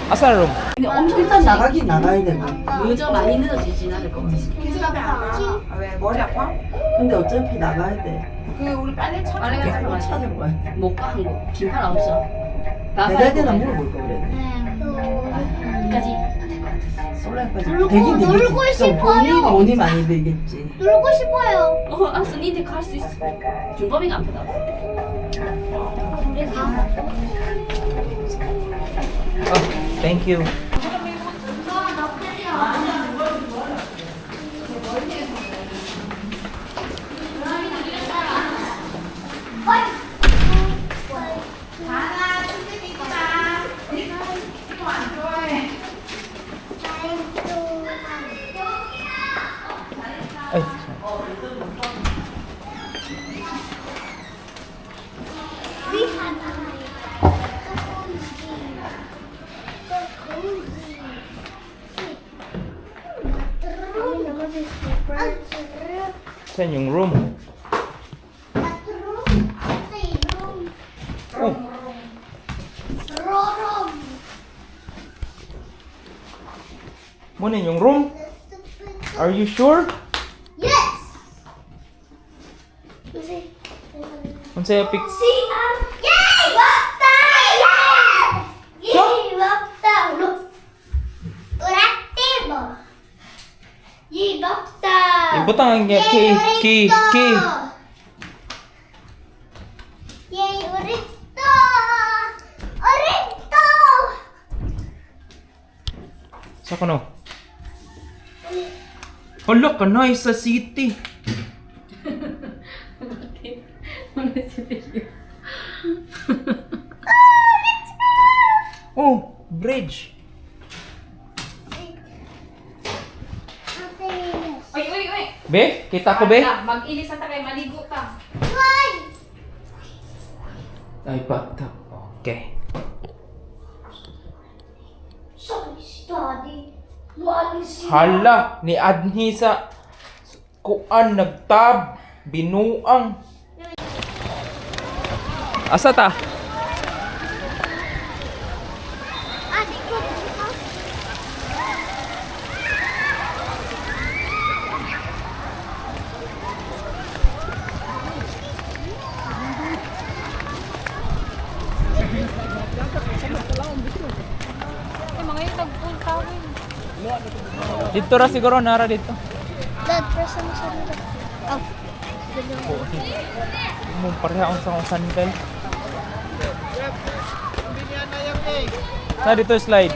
Asa room? 근데 엄청 일단 나가긴 나가야 되고. 늦어 많이 늦어지진 않을 것 같아. 아, 왜 머리 아파? 근데 어차피 나가야 돼. 그 우리 빨래 쳐. 빨리 가자. 뭐 찾은 거야. 못가 한국. 긴팔 없어. 내가 되나 물어볼 거 그래. 까지 될것 같아. 솔라까지 놀고- 되긴 되겠지. 놀고 좀 싶어요. 돈이 많이 들겠지. 놀고 싶어요. 어, 알았어. 니한테 갈수 있어. 준범이가 아프다. 우리 가. Oh, thank you. Ay, saan yung room? Oh, muna yung room? Are you sure? Yes. Unsa pic Yay! 왔다! 예! 왔다! 우라띠 뭐? 이 먹다. Ibutang ang key, key, key. 예, 우리 또. 우리 또. Sa kuno? Hala ka nice sa city. Oh, bridge. Uy, uy, uy. Be, kita ko be. Mag-ilis na ta kay maligo ta. Why? Ay, bathtub. Okay. Sorry, study. Why is Hala, ni Adni sa kuan nagtab binuang. Asa ta? Dito ra siguro nara dito. Dad, press mo sa dito. Oh. Mo pareha ang sa akong sandal. Na dito slide.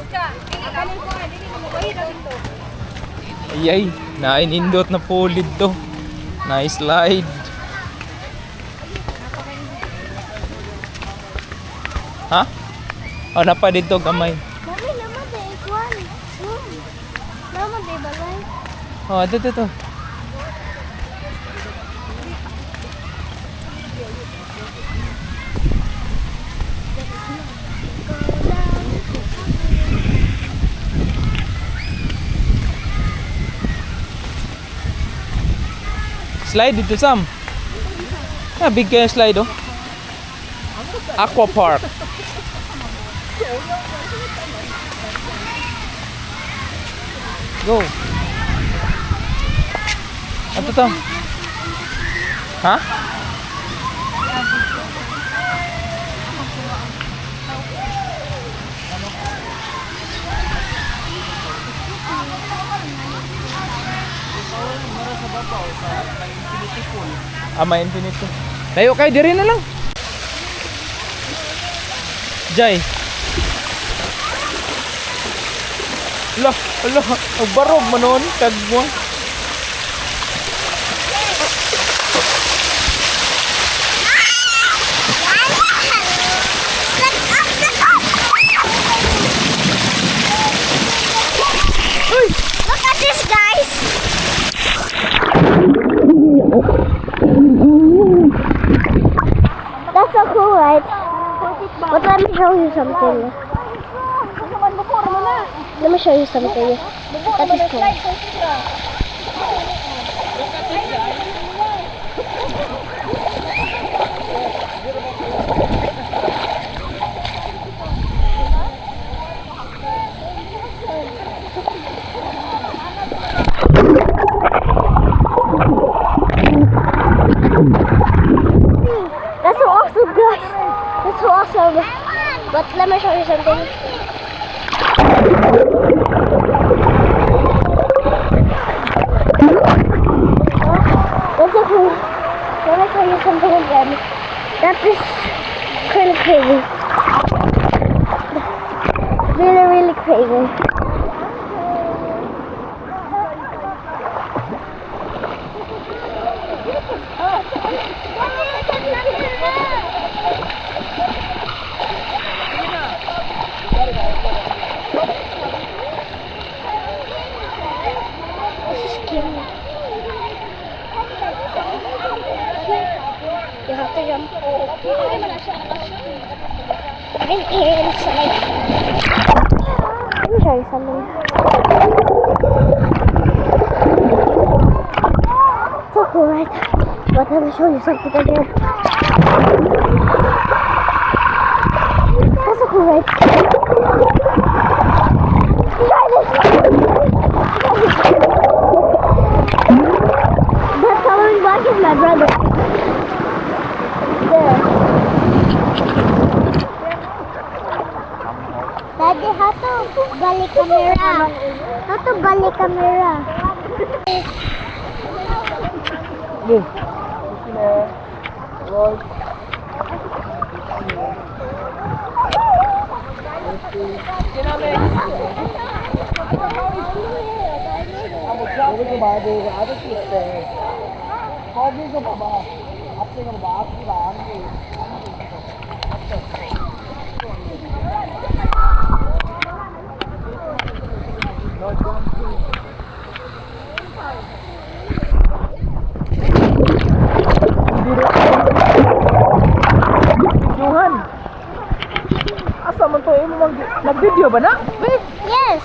Ay ay, nainindot na pulid to. Nice slide. Ha? O, napa dito gamay. Mami, naman de ikuan. Naman de balay. Oh, dito dito. Slide dito, Sam. Ah, big kayo slide, oh. Aqua Park. Go. Ato to. Ha? Ah, may infinity. Layo kay diri na lang. Jay. Ala, ala, agbarog man noon kag mo. Look at this, guys. That's so cool, right? But let me show you something. Let me show you something. That is cool. Let me show you something. That's so cool. Let me show you something again. That is kind of crazy. Really, really crazy. This is scary. You have to jump. I'm inside. Let me show you something. So cool, right? But let me show you something again. That's so cool, right? Try this. That coloring black is my brother. There. Daddy, how to balik camera? How to balik camera? Videohan. Asa man to imo mag nag-video ba na? Yes.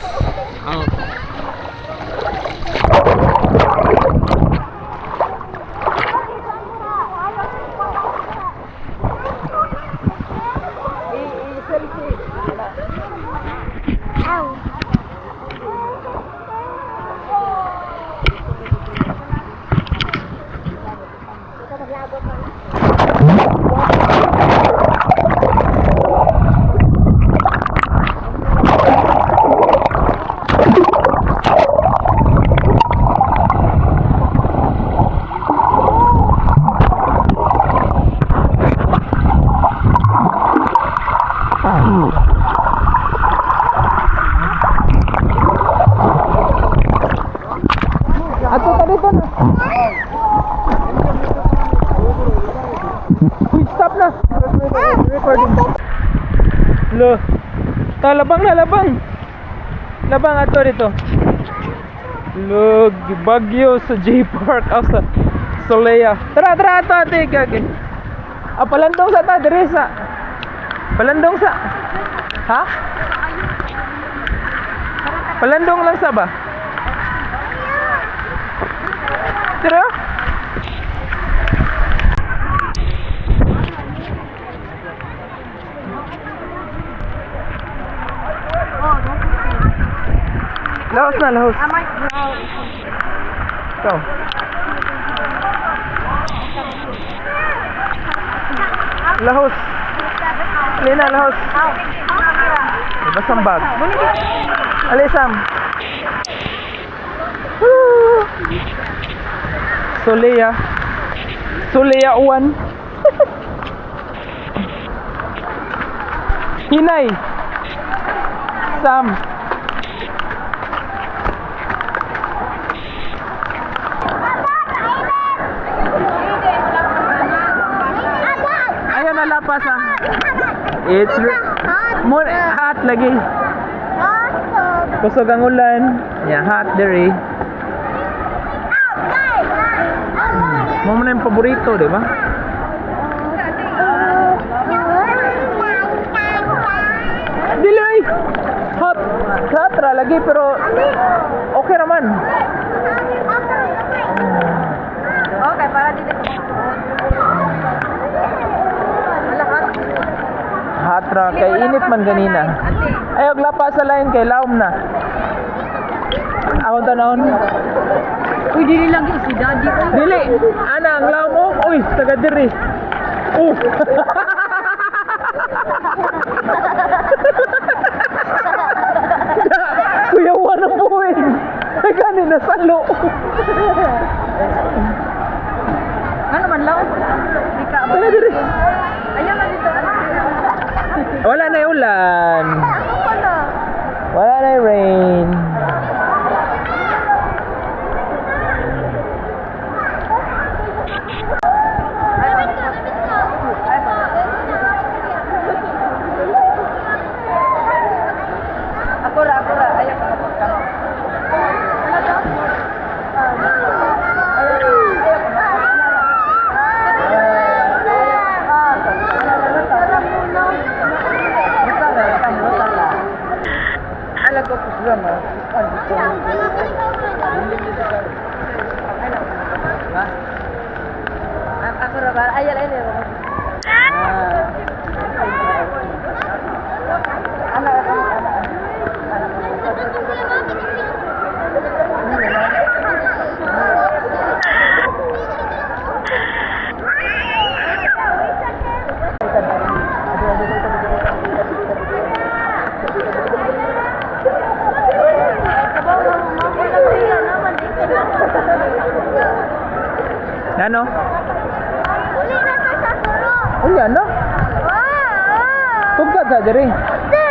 Ow. Ato ta dito na. Uy, stop na. Recording. Lo. Ta labang na labang. Labang ato dito. Lo, Bagyo sa J Park aw sa Solea. Tara, tara ato ate gagi. Ah, palandong sa ta diri sa. Palandong sa. Ha? Palandong lang sa ba? Tara. Lahos na, lahos. Ikaw. Lahos. Lina, lahos. Diba sambag? Ali, Sam. Woo! Solea. Solea 1. Hinay. Sam. Ayun na lapas ah. It's more hot lagi. Kusog ang ulan. Yeah, hot diri. Mo na yung paborito, di ba? Dili ay. Hot. Hot ra lagi pero okay raman. Okay, para dito. Hot ra kay init man ganina. Ay og lapa sa line kay laom na. Akong tanawon. Uy, dili lang yun si daddy ko. Dili, ana ang laom mo. Uy, taga diri. Oh. Kuyawa ng buwin. Ay, gani nasalo. Ano man lang? Di ka Wala diri. Ayaw na dito. Wala na yung ulan. Ako ko na. Wala na yung rain. Gamit ko, gamit ko. Ako ra, ako ra. Ayaw ka ako ka. Ako ra ba? Ayaw, ayaw. Ano? Uli na to sa suro. Uy, ano? Ah! Tugkad sa diri. Di!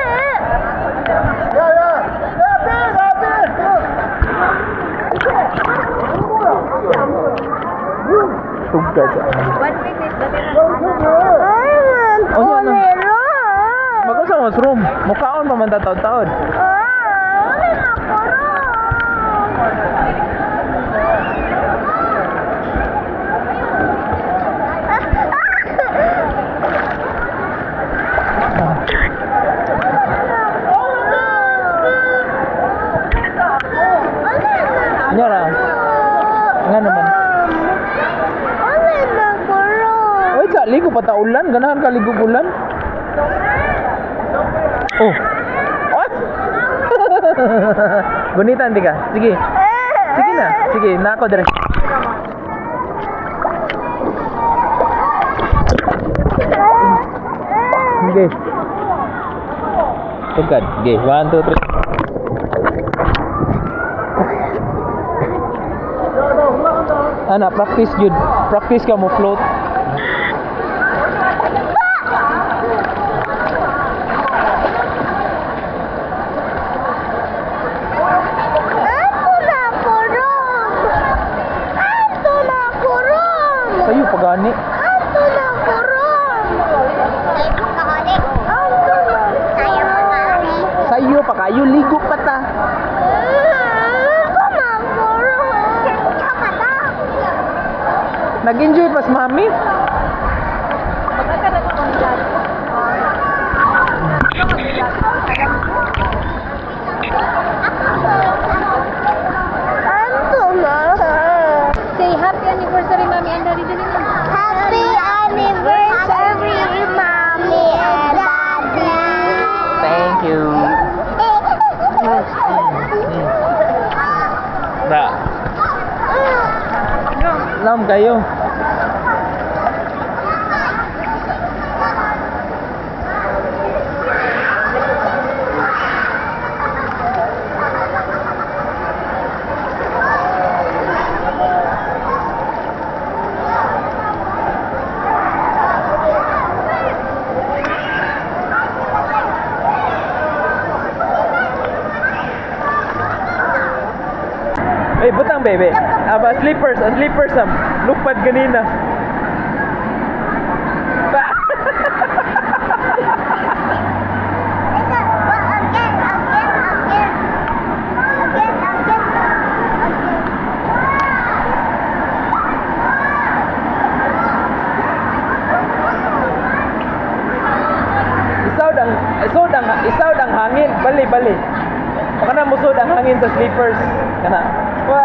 Tugkad sa. One minute. Dati na. Ah, Ano, ano? Ulero! Magkasa mas room. Mukhaon pa man taon-taon. Ah, uli na ko ron. Ano ra? Nga naman. Uli na ko ron. Uy, sa ligo pa ta ulan. Ganahan ka ligo ulan. Oh. What? Gunitan di ka. Sige. Sige na. Sige, na ako dire. Sige. Tugkad. Sige, 1, 2, 3. Ana, practice jud. Practice ka mo float. Ato na ko ron. Ato na ko ron. Sayo pagani. Ato na ko ron. Ato na. Sayo pa kayo ligo pa ta. Ato na ko ron. Nag-enjoy pas mami. Ato na. Say happy anniversary, Mami and Daddy. Dali na. Happy anniversary, Mommy and Daddy. Thank you. Ba. Lam kayo. Eh, butang bebe. Aba, slippers, ah, slippers am. Lupad ganina. Ba. Again, again, again. Again, again, again. Isaw ang hangin. Bali, bali. Baka na musod ang hangin sa slippers. Kana. Wa.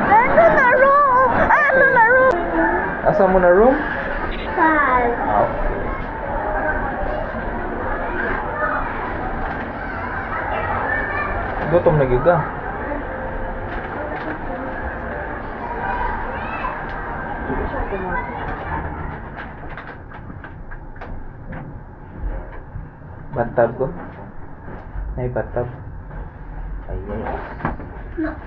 Ano na room? Ano na room? Asa mo na room? Five. Okay. Gutom na gyud ka. Bathtub ko. Ay, bathtub. Ay, ay.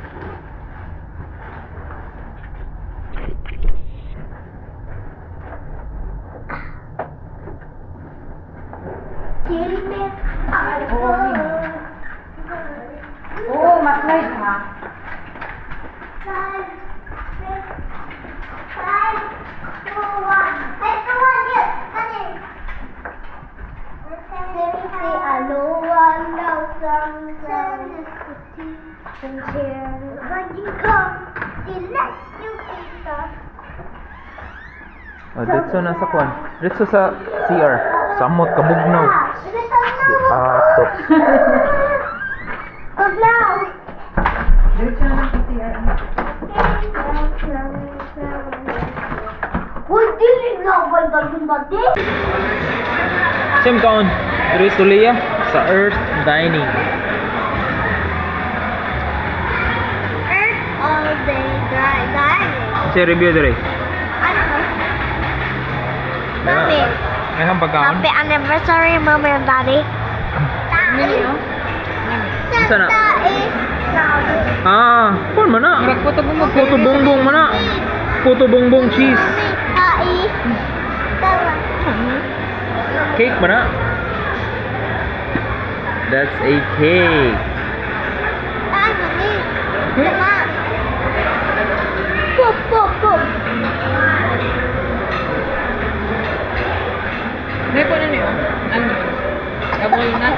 Oo, ma-slide ha. 5, 6, 5, 2, 1. 5, 2, 1, yes. Ano? Oh, dito na sa kwan. Dito sa CR. Samot kabugnaw. Ah, to. Kablaw! Diretso na lang sa CR. Uy, dili na ba yung dati? Same kaon. Diri Tulia sa Earth Dining. Earth all day dry dining. Sa review diri. Ano? Mami, Ay, ang pagkaon. happy anniversary, Mommy and Daddy. Nini, oh. Isa na. Tae. Ah, kuan man na. Murag puto bumbong. Puto bongbong man na. Puto bongbong cheese. Tae. Tama. Cake man na. That's a cake. Tae, mami. Tama. Pop, pop, pop. May po na niyo. Ano? Double na.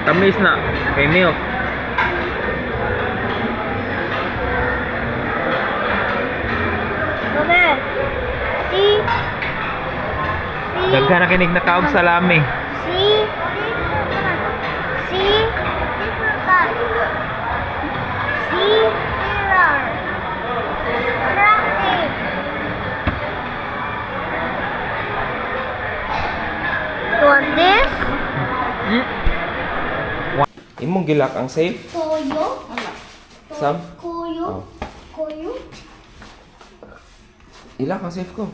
Tamis na. Kay milk. Mami. C. C. Daghan na kinig na kaog salami. C. C. C. Error. Practice. You want this? Imong gilak ang safe? Koyo. Sam? Koyo. Oh. Koyo. Ilak ang safe ko.